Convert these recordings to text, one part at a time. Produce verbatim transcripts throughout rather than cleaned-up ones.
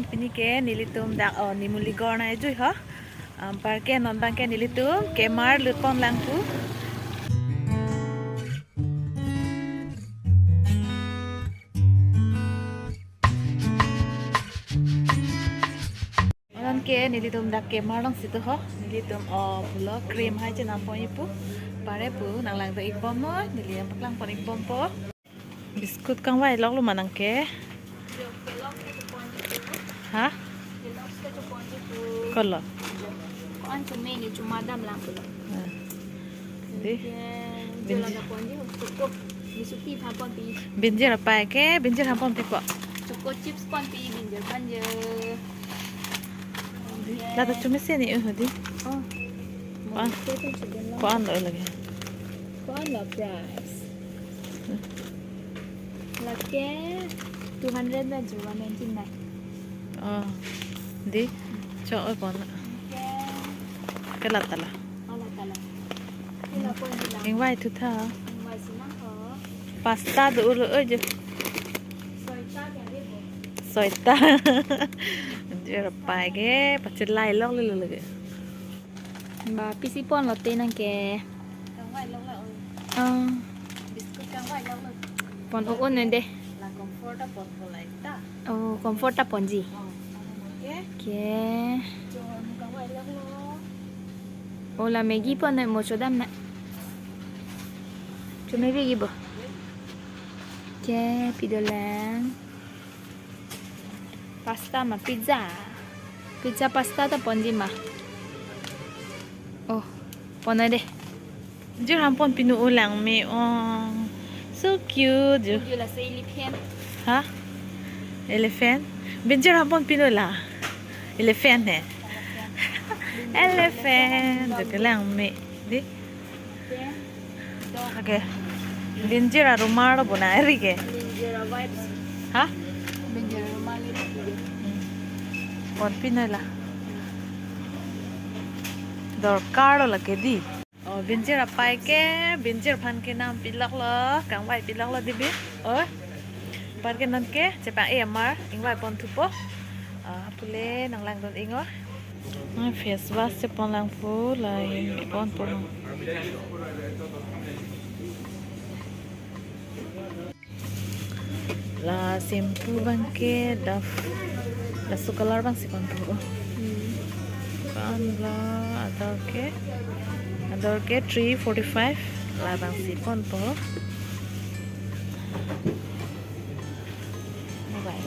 Pini ke nelitum dak, oh, Numaligarh nai jui ho. Anparke non abangke nelitum kemar lutpon lang pu. Anke nelitum dak kemar alongsi do ho. Nelitum, oh, pulo cream hai chenam pon ipu. Pare pu nang langdun ikbom noi, neli nangpaklang pon ikbompo. Biscuit kangvai loklo ma nangke? Ha? Kolo? Ko-an chume ni chuma dam lang pulo. Ah. Di? Ke Binjir. Jala da ponji ho, cukup. Bisuki tha ponpi. Binjir apai ke, binjir ham ponpipo. Choco chips ponpi, binjir ponji. Lata chume se ni, uh, di. Oh. Ko-an? Ko-an lo lagi? Ko-an lo price? Lake two hundred na ju one ninety-nine. Oh, di, cho oi pon. Ke. Ke lata la. Oh, lata la. Ke la pon di la. Ingvai thu tha. Ingvai si nang ho. Pasta do ulo oi je. Soita ke ri bo. Soita. Jera pai ke, pachelai lok lele lele. Ba, pisi pon lote nangke. Kangvai lok la, oh. Ah. Biscuit kangvai lok la. Pon o on de. La Comfort ta pon ko la ta. Oh, Comfort ta ponji. Oh, oke. Ke. Jo, mo kangvai lok la. Oh, la Maggi pon ne mo chodam na. Chume Maggi bo. Ke, pidolang. Pasta ma pizza. Pizza pasta ta ponji ma. Oh, pon de. Jir ham ponpi nu ulang me ong. So cute. Ju. Ju la se elephant. Ha? Elephant? Binjir ham ponpi nu la. Elephant he. Elephant. Ju kelang me. Di. Oke. Binjir arumar lo bona eri ke. Binjir vibes. Ha? Binjir arumar lo eri ke. Hmm. Ponpi noi la. Dorkar lo lake di. Oh, binjir apai ke, binjir aphan ke nam pilok lo, kangvai pilok lo di bi. Oh. Anparke nonke, chepang e amar, ingvai pon thupo. Ah, pule nang langdun ingo. Ah, face wash chepon lang pu, la ingvai ponpo. La shampoo abangke Dove, laso color abangsi ponpo. Hmm. Ko-an la ador ke, ador ke three forty-five, labangsi ponpo. Bye.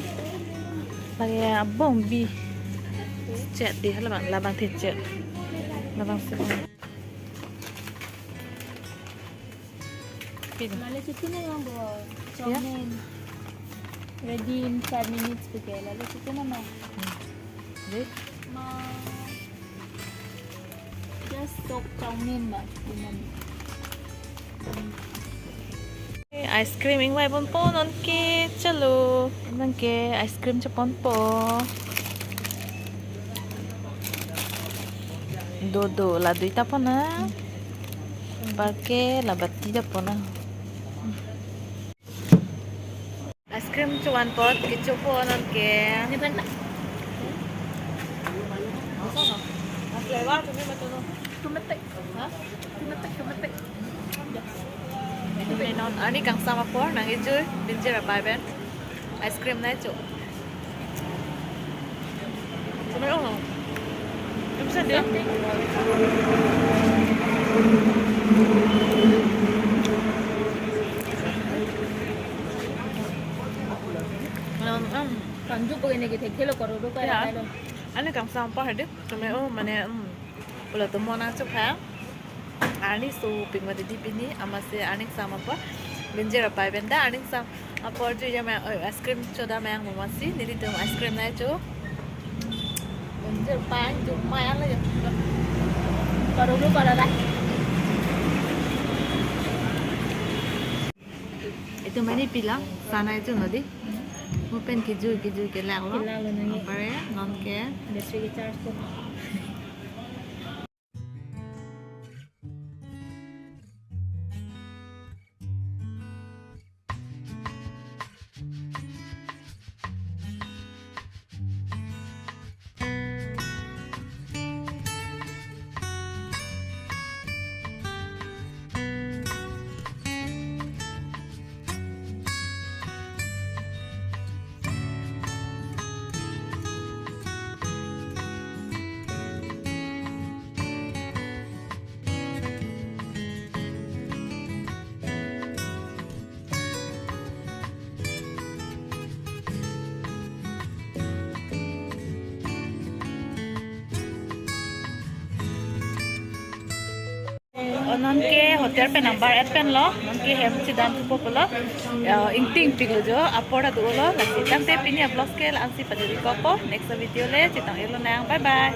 Lake abong bi. Chet di, labang, labangsi chet. Labangsi pon. Pin. Lale chutu na lang bo. Ya. Chowmein. Ready in five minutes pu ke. Lale chutu na ma. Hmm. Di? Ma. Just sok chowmein ma. Iman. Ice cream ingvai ponpo nonke, chalo. Nonke ice cream cheponpo. Dodo la dui ta pon na. Anparke la bati ta pon na. Ice cream chevan apot kechopo nonke. Ini kan? Flavor tumi matono. Tumetek. Ha? Tumetek, tumetek. Tumi non arni kangsam apor nang ejui binjir apai pen ice cream nai cho. Tumi oh. Tumi sa dia. Kanju pagene ke thekthe lo, koro do pa. Ya. Arni kangsam apor hadi. Tumi oh mane, um, pulo to mo nang chupha. Arni so ping mati di pini, amatsi arni kangsam apor. Binjir apai pen ta arni kangsam apor ju ya ma, oi, ice cream choda ma yang masi, nelitum ice cream nai cho. Binjir apai ju ma yang la ya. Koro do pa la. Itum mane pila, sana itu nodi. Mo pen kejui, kejui kelak lo. Kelak lo nang. Apare, nonke. Battery ke charge ko. Non ke hotel pen number eight pen lo, non ke hem chedanthupo pulo. Ya, ingting pik lo jo, apor ta dolo, lasi tangte pini a-vlogs ke la-ansi pajirikokpo, next video le chetong-iklo nang, bye bye.